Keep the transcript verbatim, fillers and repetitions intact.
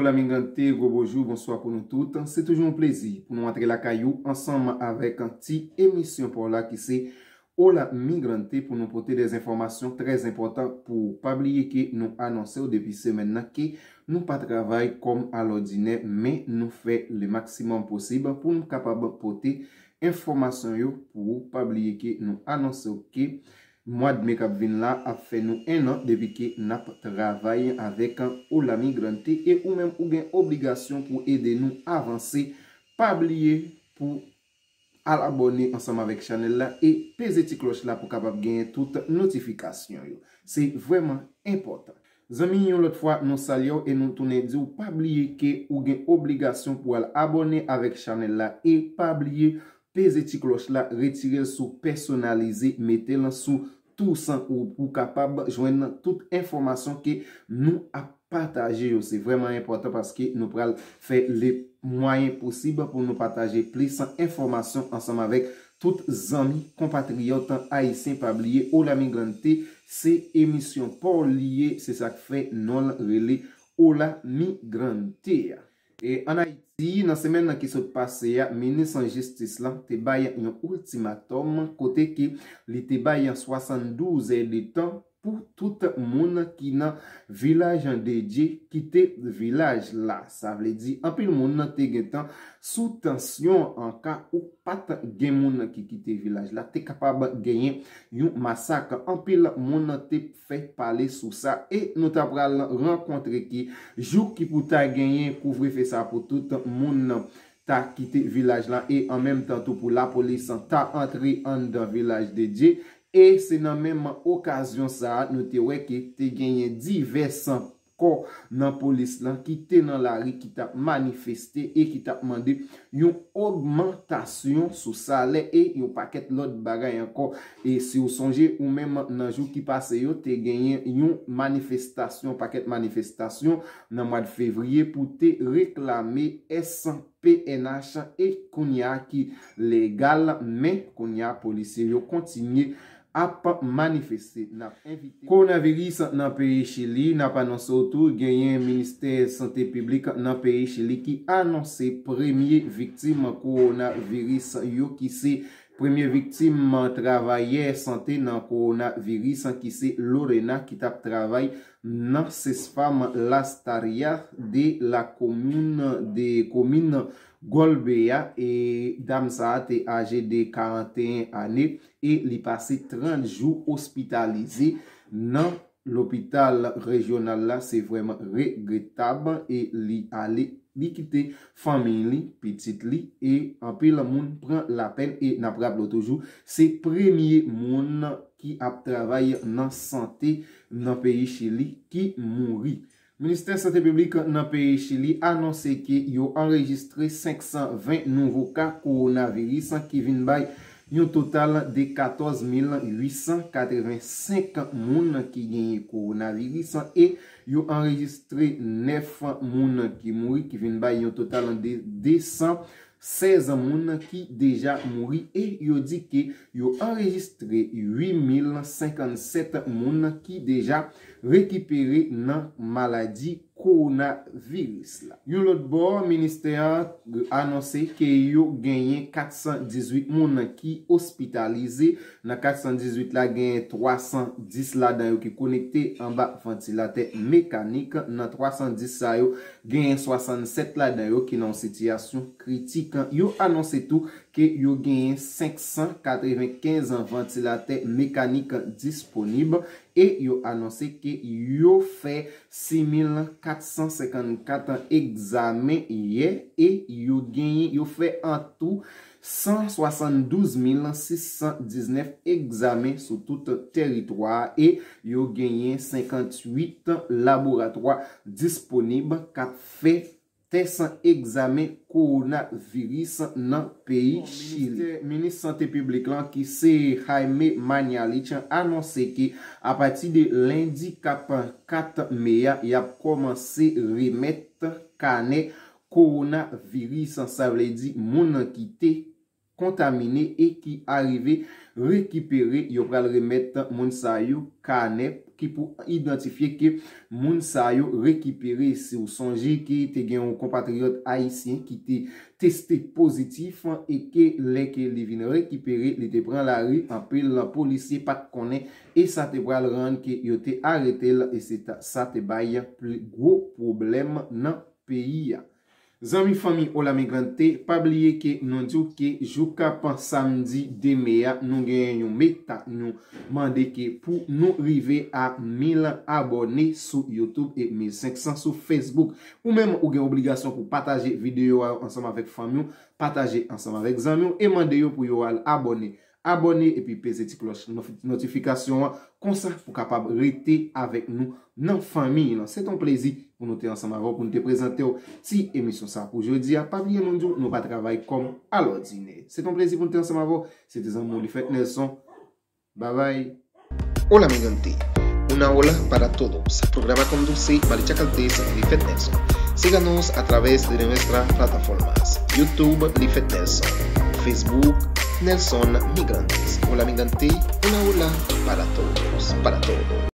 Hola Migrante, gwo bonjou, bonswa pou nou tout. Se toujou yon plezi pou nou antre lakay ou ansanm avèk ti emisyon pa w la ki se Hola Migrante pou nou pote de enfòmasyon trè enpòtan pou w. Pa bliye ke nou anonse w depi semèn nan ke nou pa travay kòm alòdinè, men nou fè le maksimòm posib pou nou kapab pote enfòmasyon yo pou ou. Pa bliye ke nou anonse w ke mwa de me k ap vin la ap fè nou en an depi ke n ap travay avèk Hola Migrante, e ou menm ou gen obligasyon pou ede nou avanse. Pa bliye pou al abòne ansanm avèk chanèl la e peze ti klòch la pou kapab genyen tout notifikasyon yo. Se vrèman enpòtan. Zanmi, yon lòt fwa, nou salye w e nou tounen di w pa bliye ke ou gen obligasyon pou al abòne avèk chanèl la e pa bliye peze ti klòch la, retire l sou pèsonalize, mete l sou tous ou pou kapab jwenn tout enfòmasyon ke nou ap pataje yo. Se vrèman enpòtan paske nou pral fè le mwayen posib pou nou pataje plis enfòmasyon ansanm avèk tout zanmi, konpatriyòt ayisyen. Pa bliye, Hola Migrante se emisyon pa w li ye, se sa k fè non l rele Hola Migrante a. E ann Ayiti, nan semèn nan ki sot pase a, minis jistis lan te bay yon iltimatòm kote ke li te bay swasanndouz èdtan pou tout moun ki nan vilaj de Dye kite vilaj la. Sa vle di, anpil moun nan te gentan sou tansyon an ka ou pa t gen moun ki kite vilaj la, te kapab genyen yon masak. Anpil moun nan te fè pale sou sa e nou ta pral rankontre ki jou ki pou ta genyen kouvrefe sa pou tout moun nan ta kite vilaj la e an menm tan tou pou lapolis ta antre anndan vilaj de Dye. E se nan menm okazyon sa a, nou te wè ke te genyen divès kò nan polis lan ki te nan lari, ki t ap manifeste e ki t ap mande yon ogmantasyon sou salè e yon pakèt lòt bagay ankò. E si w sonje, ou menm nan jou ki pase yo, te genyen yon manifestasyon, pakèt manifestasyon nan mwa de fevriye pou te reklame S P N H e kounye a ki legal, men kounye a polisye yo kontinye ap manifeste. N ap envite. Kowonaviris nan peyi Chili, n ap anonse w tou, genyen Ministè Sante Piblik nan peyi Chili ki anonse premye viktim kowonaviris yo, ki se premye viktim travayè sante nan kowonaviris, ki se Lorena, ki t ap travay nan Cesfam Las Tarrias de la Comun de Comin Golbea, e dam sa a te aje de karanteyen ane e li pase trant jou ospitalize nan lopital rejyonal la. Se vrèman regretab e li ale, li kite fanmi li, pitit li, e anpil moun pran lapèn. E n ap raple w toujou, se premye moun ki ap travay nan sante nan peyi Chili ki mouri. Ministè Sante Piblik nan peyi Chili anonse ke yo anrejistre senk san ven nouvo ka kowonaviris ki vin bay yon total de katòz mil uit san katrevensenk moun ki genyen kowonaviris e yo anrejistre nèf moun ki mouri, ki vin bay yon total de de san sèz moun ki deja mouri e yo di ke yo anrejistre uit mil senkannsèt moun ki deja rekipere nan maladi kowonaviris la. Yon lòt bò, ministè a anonse ke yo genyen kat san dizuit moun ki ospitalize. Nan kat san dizuit la, genyen twa san dis ladan yo ki konekte anba vantilatè mekanik. Nan twa san dis sa yo, genyen swasannsèt ladan yo ki nan yon sitiyasyon kritik. Yo anonse tou ke yo genyen senk san katrevenkenz vantilatè mekanik disponib e yo anonse ke yo fè sis mil kat san senkannkat egzamen yè e yo genyen, yo fè an tou san swasanndouz mil sis san diznèf egzamen sou tout tèritwa a e yo genyen senkantuit laboratwa disponib k ap fè tès egzamen kowonaviris nan peyi Chili. Minis Sante Piblik lan, ki se Jaime Mañalich, anonse ke apati de lendi k ap kat me a, y ap kòmanse remèt kanè kowonaviris, sa vle di moun ki te kontamine e ki arive rekipere, yo pral remèt moun sa yo kanè pou idantifye ke moun sa yo rekipere. Si w sonje ke te gen yon konpatriyòt ayisyen ki te teste pozitif e ke lè ke li vin rekipere, li te pran lari, anpil polisye pa t konnen e sa te pral rann ke yo te arete l e se ta, sa te bay pli gwo pwoblèm nan peyi a. Zanmi fanmi Hola Migrante, pa bliye ke nou di w ke joukapan samdi de me a, nou genyen yon meta nou mande ke pou nou rive a mil abòne sou YouTube e mil senk san sou Facebook. Ou menm ou gen obligasyon pou pataje videyo a yo ansanm avèk fanmi w, pataje ansanm avèk zanmi w e mande yo pou yo al abòne. Abòne epi peze ti klòch nofi- notifikasyon an, konsa pou kapab rete avèk nou nan fanmi lan. Se t on plezi pou nou te ansanm avè w, pou nou te prezante w ti emisyon sa pou jodi a. Pa bliye nou di w, nou pa travay kòm alòdinè. Se t on plezi pou nou te ansanm avè w. Se te zanmi w Lifèt Nelson. Babay. Hola Migrante, una ola para todos. Programa conduce Malicha Caldes y Lifet Nelson. Síganos a través de nuestras plataformas YouTube Lifet Nelson, Facebook Nelson Migrantes. Hola Migrante, una ola para todos, para todos.